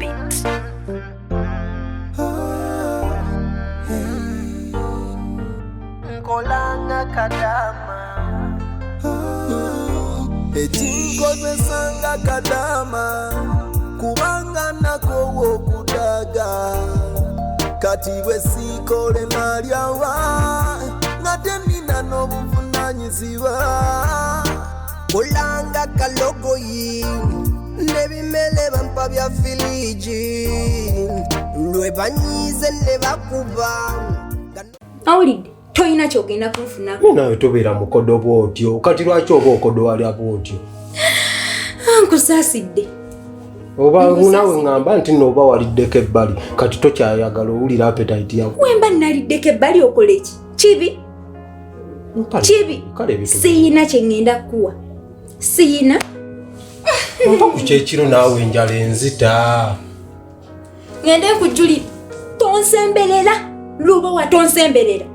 Beat. Nkolanga kadama Ekinkozesanga kadama kubanga nakowa okudaga kati bwe siikole nalyawa nga tenina n'obuvunanyizibwa. Kulanga kalogoyi n'ebimele bampa bya filiji lwe banyiize ne bakuba. Awulidde tolina kyogenda kunfunako. Nawe tobeera mukodo bwotyo, kati lwaki oba okodowalya bwotyo? Nkusaasidde. Oba naawe ŋŋamba nti nno oba waliddeko ebbali, kati tokyayagala, owulira appetite yaku. Wemba naliddeko ebbali okola eki kibi? Kibi. Kale ebintu Siyina kye ŋŋenda kukuwa, siyina. Mpa ku kyekiro naawe, enjala enzita. Ŋŋende nkujjuli. Tonsemberera, Lubowa, tonsemberera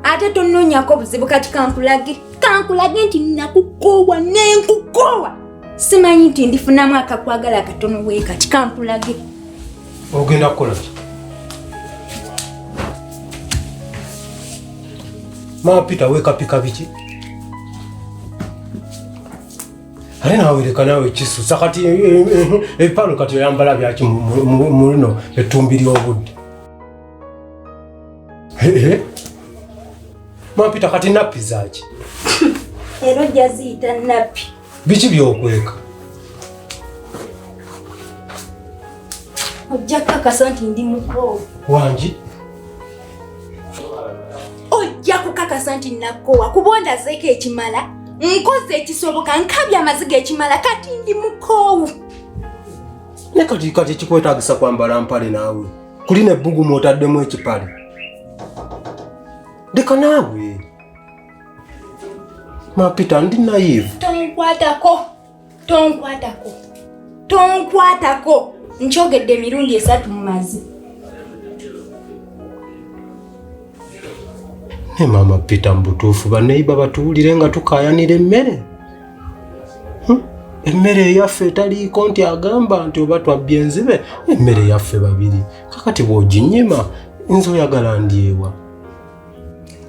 ate tonnoonyako buzibu. Kati kankulage, kankulage nti nakukoowa nenkukoowa. Simanyi nti ndifunamu akakwagala akatono bwe kati. Kankulage. Ogenda kukola ki, Mama Peter? Weekapika biki ate naawe? Leka naawe kisusa kati ebipalo. Kati oyambala byaki mu lino ettumbi ly'obudde? Mama Peter, kati nappi zaaki? Era ojja ziyita nappi. Biki byokweka? Ojja kukakasa nti ndi mukoowu. Wangi? Ojja kukakasa nti nakoowa kuba ondazeeko ekimala, nkoze ekisoboka, nkabye amaziga ekimala, kati ndi mukoowu. Ne kati kikwetagisa kwambala mpale naawe kuli nebbugumu otaddemu ekipale? Leka naawe, Mama Peter, ndi naive. Tonkwatako, tonkwatako, tonkwatako. Nkyogedde emirundi 3 mu mazi. Ne Maama Peter, mu butuufu baneiba batuwulire nga tukaayanira emmere? Emmere eyaffe etaliiko nti agamba nti oba twabbye enzibe, emmere eyaffe babiri. Kakati bw'oginyima nze oyagala ndyewa?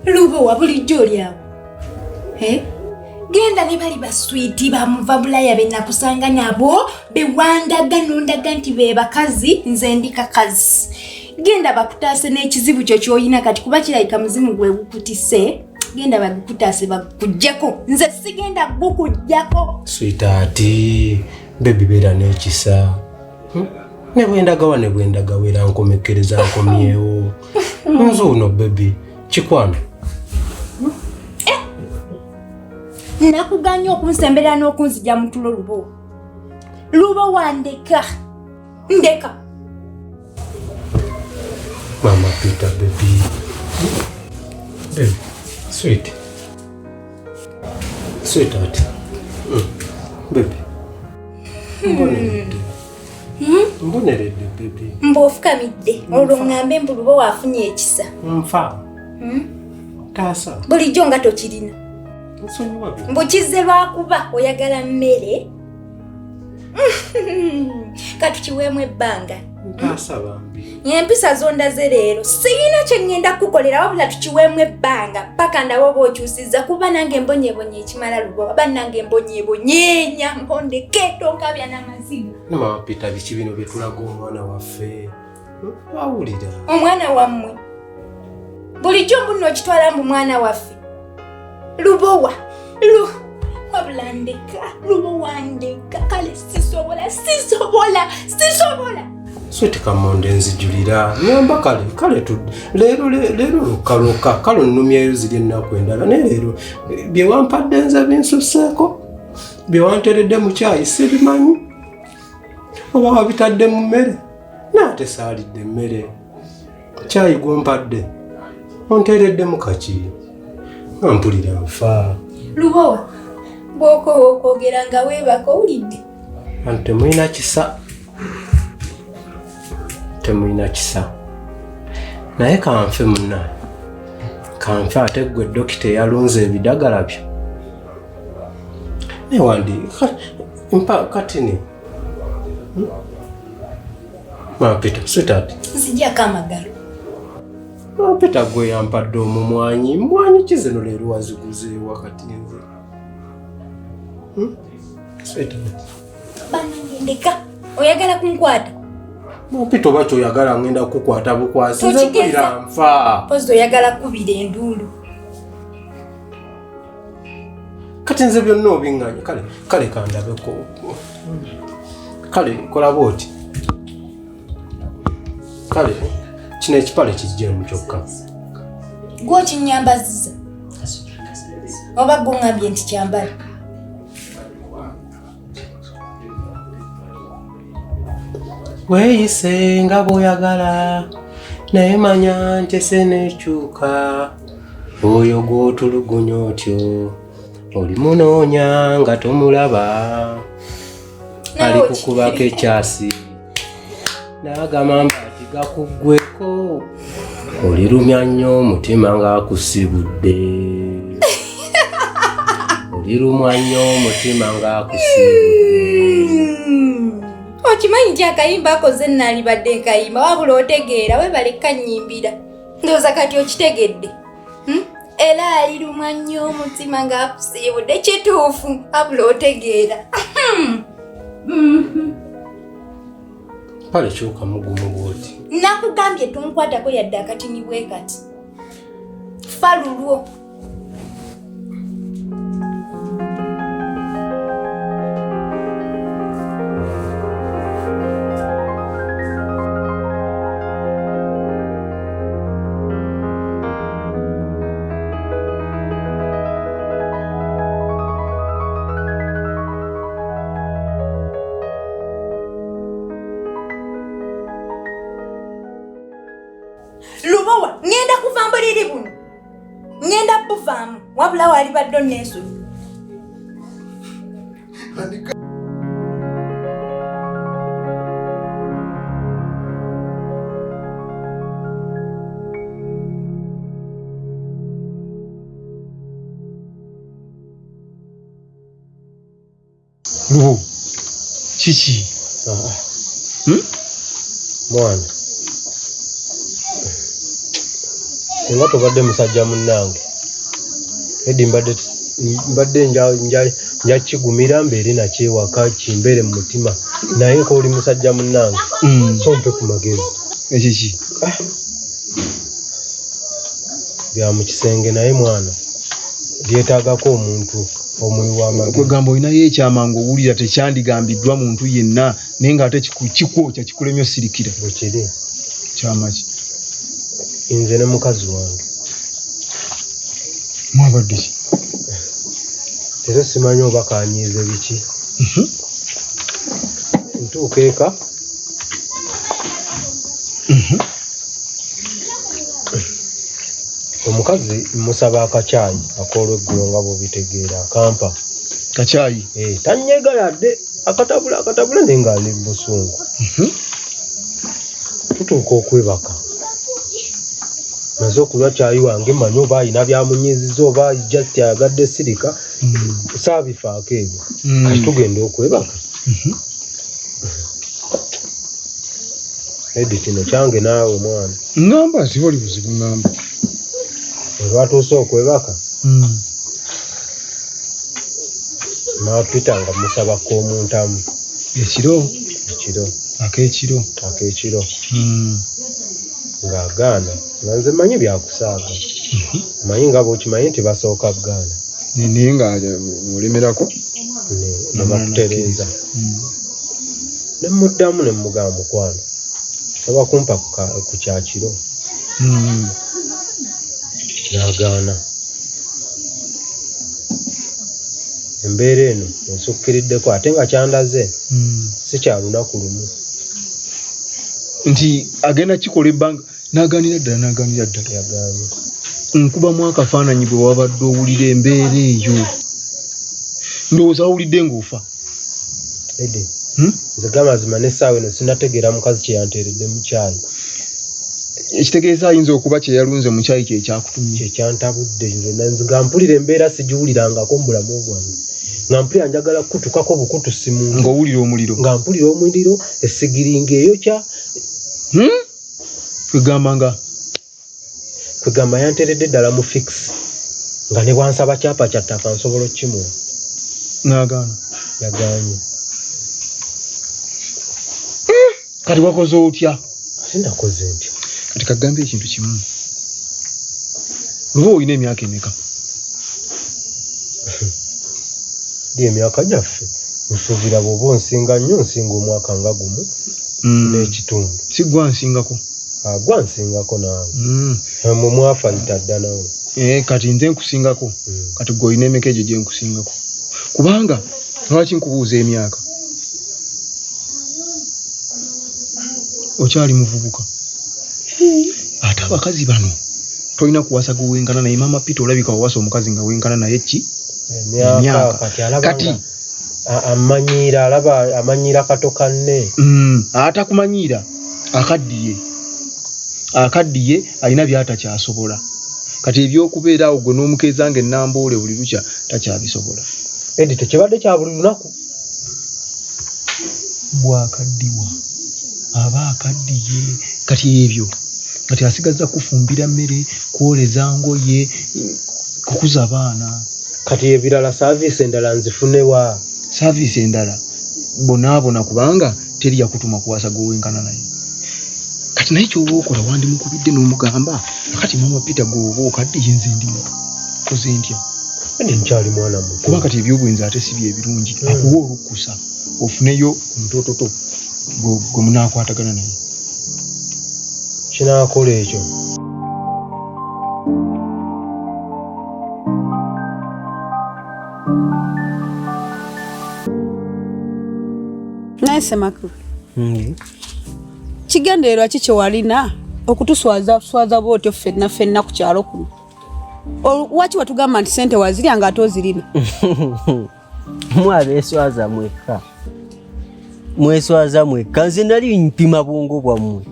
Lubowa, bulijjo oli awo. Eh? Genda ne bali baswiti bamuva Bulaya be nakusanga nabo, bewandaga nondaga nti be bakazi, nze ndi kakazi. Genda bakutaase n'ekizibu kyo ky'olina kati, kuba kirabika muzimu gwe gukutise. Genda bagukutaase bagukuggyeko, nze sigenda gukuggyako. Sweetheart, baby, beera n'ekisa. Ne bwendagawa ne bwendagawa era nkomekkereza nkomyewo. Nze ono baby kikwano. Nakuganya okunsemberera n'okunzija mu tulo. Lubo, Lubo, wandeka, ndeka. Mama Peter, baby, baby, sweet, sweetheart. Baby, mboneredde, mboneredde baby. Mbu ofukamidde olwo ŋŋambe mbu Lubo waafunye ekisa? Nfa, taasa. Bulijjo nga tokirina. Nsonyiwa bino. Mbu kizze lwakuba oyagala mmere. Katukiweemu ebbanga. Ntaasa bambi. Empisa zondaze leero siyina kye ŋŋenda kukukolera, wabula tukiweemu ebbanga paka ndaba oba okyusizza, kuba nange mbonyebonye ekimala. Lubowa, bannange, mbonyebonye. Nyamba ondeke, tonkabya n'amaziga. Ne Mama Peter, biki bino bye tulaga omwana waffe? Awulira. Omwana wammwe bulijjo mbuno okitwala mbu mwana waffe. Lubowa, lu wabula ndeka, Lubowa, ndeka. Kale sisobola, sisobola, sisobola. Sweet, kamonde nzijulira ngamba kale kale tu leero leero lukka lwokka. Kale onnumyayo ziri ennaku endala, naye leero bye wampadde nze binsusseeko. Bye wanteredde mu kyayi sibimanyi oba wabitadde mu mmere, naye ate saalidde emmere. Kyayi gwompadde onteereddemu kaki nga mpulira nfa. Lubowa, bw'okoowa okwogera nga weebaka, owulidde? Anti temulina kisa, temulina kisa. Naye kanfe munna, kanfe. Ate gwe dokita eyalunze ebidagala byo naye wandi mpa katini. Ma Peter, sweetheart. Nzijako amagalo. Ma Peter gwe yampadde omumwanyi. Mwanyi ki zino leero waziguze wakati nze? Sweetheart. Banange ndeka. Oyagala kunkwata? Ma Peter oba kyoyagala ngenda kukukwata bukwasi. Nze mpulira nfa. Pozi oyagala kubira enduulu. Kati nze byonna obiŋŋanye. Kale, kale kandabeko. Kale kola bw'oti. Kale kino ekipale kijjeemu kyokka. Gwe okinnyambaziza oba gwe oŋŋambye nti kyambale? Weeyise nga bw'oyagala naye manya nti ese nekyuka oyo gw'otulugunya otyo olimunoonya nga tomulaba ali kukubako ekyasi n'agamba nti gakuggweko olirumya nnyo omutima ng'akusibudde olirumwa nnyo omutima ng'akusibudde. Okimanyi nti akayimba ako ze naalibadde nkayimba wabula otegeera webale kannyimbira ndowooza kati okitegedde. Era alirumwa nnyo omutima ng'akusiibudde kituufu wabula otegeera. Pale kyuka mugumu bw'oti. Nakugambye tonkwatako yadde akatini bwe kati. Fa lulwo. Lubowa, ngenda kuva mbuliri buno. Ngenda buvaamu, wabula walibadde onneesonyiwa. Lubo, kiki? Mwana, singa tobadde musajja munnange, Eddy mbadde nja kigumira mbeere nakyewaka kimbeere mu mutima, naye nk'oli musajja munnange, so mpe ku magezi. Ekiki? Bya mu kisenge naye mwana, byetaagako omuntu omuwi w'amagezi. Kwegamba olinayo ekyama ng'owulira tekyandigambiddwa muntu yenna, naye ng'ate kikwokya kikulemye osirikira. Bwe kiri. Kyama ki? Nze ne mukazi wange. Mwabadde ki? Leero simanyi oba kanyiize biki. Ntuuka eka. Omukazi musaba akacaayi ak'olweggulo nga bw'obitegeera akampa. Kacaayi? Tanyega yadde akatabula akatabula naye nga ali mu busungu. Tutuuka okwebaka. Maze okunywa caayi wange mmanyi oba alina by'amunyiizizza oba just ayagadde sirika. Saabifaako ebyo. Kati tugenda okwebaka. Eddy kino kyange naawe mwana. Ŋŋamba siba oli buzibu ŋŋamba. Olwatuuse okwebaka. Maapita nga musaba k'omuntamu. Ekiro? Ekiro. Ak'ekiro. Ak'ekiro. Ng'agaana. Nga nze mmanyi byakusaaga. Mmanyi nga bw'okimanyi nti basooka kugaana. Naye nga olemerako? Ne bakutereeza. Ne mmuddamu ne mmugamba mukwano. Saba kumpa ku kyakiro. N'agaana. Embeera eno ensukkiriddeko ate nga kyandaze si kya lunaku lumu. Nti agenda kikola ebbanga n'agaanira ddala n'agaanira ddala. Yagaanye. Nkubamu akafaananyi bwe wabadde owulira embeera eyo. Ndowooza wawulidde ng'ofa. Eddy, nze gamazima n'essaawa eno sinnategeera mukazi kye yanteeredde mu kyayi. Ekitegeeza ayinza okuba kye yalunze mu kyayi kye kyakutumye. Kye kyantabudde nze nga mpulira embeera sigiwulirangako mu bulamu bwange. Nga mpulira njagala kukutukako bukutusi mu Ng'owulira omuliro. Nga mpulira omuliro, essigiri ng'eyokya. Kwegamba nga Kwegamba yanteredde ddala mu fix nga ne bwansaba kyapa kya ttaka nsobola okkimuwa. N'agaana. Yagaanye. Kati wakoze otya? Ate nakoze ntya? Kati kagambe ekintu kimu. Luba olina emyaka emeka? Di emyaka gyaffe nsuubira bw'oba onsinga nnyo nsinga omwaka nga gumu n'ekitundu. Si gwa nsingako? Gwa nsingako naawe. Mwe mwafayita dda nawe. Kati nze nkusingako. Kati gwe olina emeka egyo gye nkusingako? Kubanga lwaki nkubuuza emyaka? Okyali muvubuka. Ate abakazi bano tolina kuwasa gwe wenkana naye. Maama Peter olabika wawasa omukazi nga wenkana naye ki? Emyaka. Kati alaba Kati amanyiira, alaba amanyiira kato kanne. Atakumanyiira akaddiye. Akaddiye alina by'atakyasobola. Kati ebyokubeera awo gwe n'omukeeza nga ennamboole buli lukya takyabisobola. Edi tekibadde kya buli lunaku. Bw'akaddiwa aba akaddiye. Kati ebyo kati asigazza kufumbira mmere, kwoleza ngoye, kukuza baana. Kati ebirala saaviisi endala nzifunewa? Saaviisi endala bonaabona kubanga teri yakutuma kuwasa gwe wenkana naye. Kati naye ky'oba okola wandimukubidde n'omugamba kati Maama Peter gw'oba okaddiye nze ndi muto. Koze ntya? Edi nkyali mwana muto. Kuba kati ebyobwenzi ate si bye birungi. Akuwa olukusa ofuneyo omutototo gwe munaakwatagana naye. Kinaakola ekyo. Naye Ssemakula, kigendererwa ki kye walina okutuswaza swaza bw'otyo ffenna ffenna ku kyalo kuno? Waki watugamba nti ssente wazirya ng'ate ozirina? Mwe abeeswaza mwekka, mweswaza mwekka. Nze nali mpima bwongo bwammwe,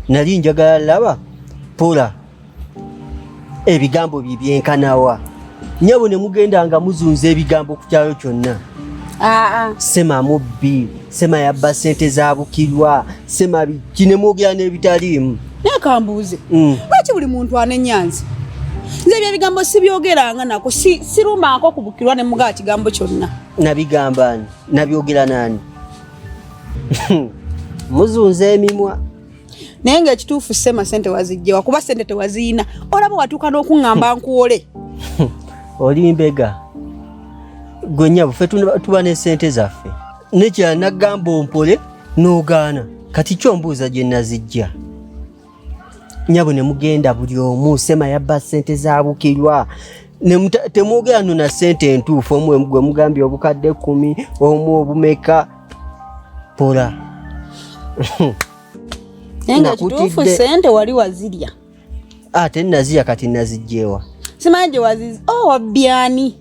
nali njagala laba pola ebigambo bye byenkanawa. Nnyabo ne mugenda nga muzunza ebigambo ku kyalo kyonna. Sema mubbi, Sema yabba ssente za Bukirwa, Sema biki, ne mwogera n'ebitaliimu. Naye kambuuze, lwaki buli muntu anenya nze? Nze ebyo ebigambo sibyogeranga nako, sirumaako ku Bukirwa ne mugaa kigambo kyonna. Nabigamba ani? Nabyogera nani? Muzunza emimwa. Naye ng'ekituufu Sema ssente wazijjewa, kuba ssente tewaziyina. Olaba watuuka n'okuŋŋamba nkuwole. Oli mbega. Gwe nnyabo, ffe tuba ne ssente zaffe. Nekirala nagamba ompole n'ogaana. Kati kyo mbuuza gye nazijja. Nnyabo ne mugenda buli omu, Sema yabba ssente za Bukirwa. Temwogera nno na ssente entuufu, omu gwe mugambye obukadde 10, omu obumeka. Pola. Naye nga kituufu ssente wali wazirya. Ate nazirya, kati nazijjewa? Simanyi gye wazizi. Oh, wabyani.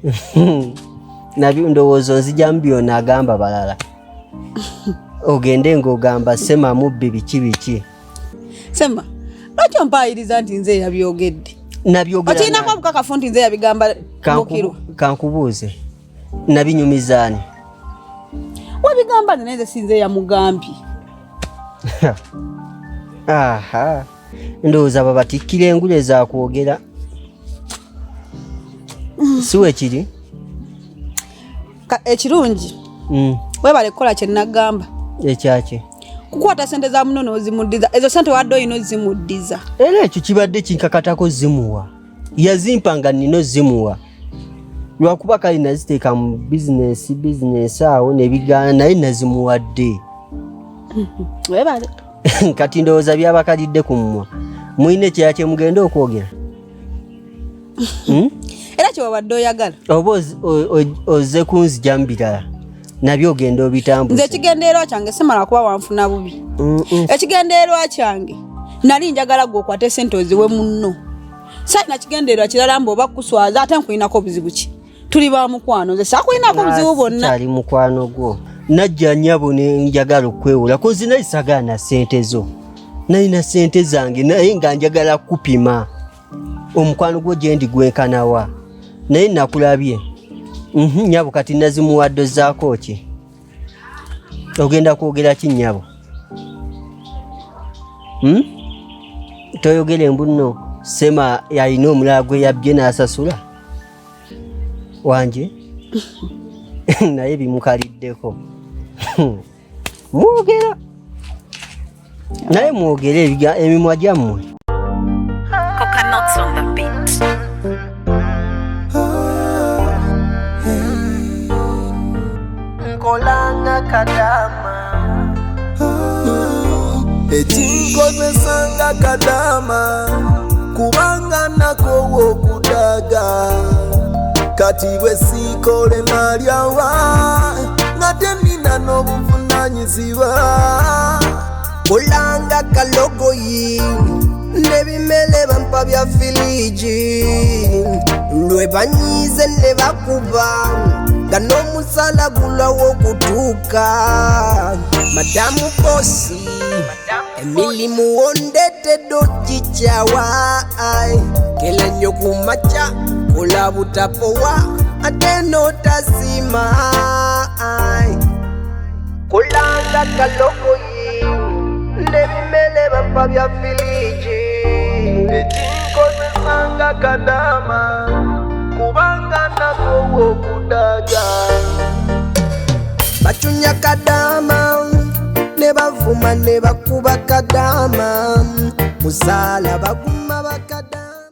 Nabyo ndowooza nzija mu byonna agamba balala. Ogende ng'ogamba Sema mubbi biki biki. Sema, lwaki ompaayiriza nti nze yabyogedde? Nabyogera Okirinako nani? obukakafu nti nze yabigamba Bukirwa? Kankubuuze, nabinyumiza ani? Wabigamba nze, naye nze si nze yamugambye. Aha, ndowooza babatikkira engule za kwogera. Si we kiri? Ekirungi, weebale kukola kye nagamba. Ekyaki? Kukwata ssente za muno n'ozimuddiza. Ezo ssente wadde olina ozimuddiza. Era ekyo kibadde kinkakatako zimuwa. Yazimpa nga nnina ozimuwa. Lwakuba kale naziteeka mu bizinesi awo ne bigaana, naye nazimuwadde. Weebale. Kati ndowooza byabakalidde ku mmwa. Mulina ekirala kye mugenda okwogera? Era kye wabadde oyagala. Oba ozze kunzija mu birala, nabyo ogenda obitambuza. Nze ekigendererwa kyange simala kuba wanfuna bubi. Ekigendererwa kyange nali njagala gwe okwate ssente oziwe munno. Saalina kigendererwa kirala mbu oba kukuswaza, ate nkulinako obuzibu ki? Tuli ba mukwano, nze saakulinako obuzibu bwonna. Kyali mukwano gwo. Najja nnyabo ne njagala okwewola, kozi naye saagala na ssente zo. Nalina ssente zange naye nga njagala kupima omukwano gwo gye ndi gwenkanawa, naye nakulabye. Nnyabo kati nazimuwadde ozzaako ki? Ogenda kwogera ki nnyabo? Toyogere mbu nno Sema yalina omulala gwe yabbye n'asasula wanje naye bimukaliddeko. Mwogera naye mwogere emimwa gyammwe. Coconuts on the beat. Nkolanga kadama Ekinkozesanga kadama kubanga nakowa okudaga kati bwe siikole nalyawa nga tenina n'obuvunanyizibwa. Kulanga kalogoyi n'ebimele bampa bya filiji lwe banyiize ne bakuba nga n'omusala gulwawo okutuuka. Madamu bosi emirimu wondetedde ogikyawa kela nnyo ku makya kola butapowa ate n'otasiima. Kulanga kalogoyi n'ebimele bampa bya filiji Ekinkozesanga kadama kubanga nakowa okudaga. Bacunya kadama ne bavuma ne bakuba kadama musaala baguma.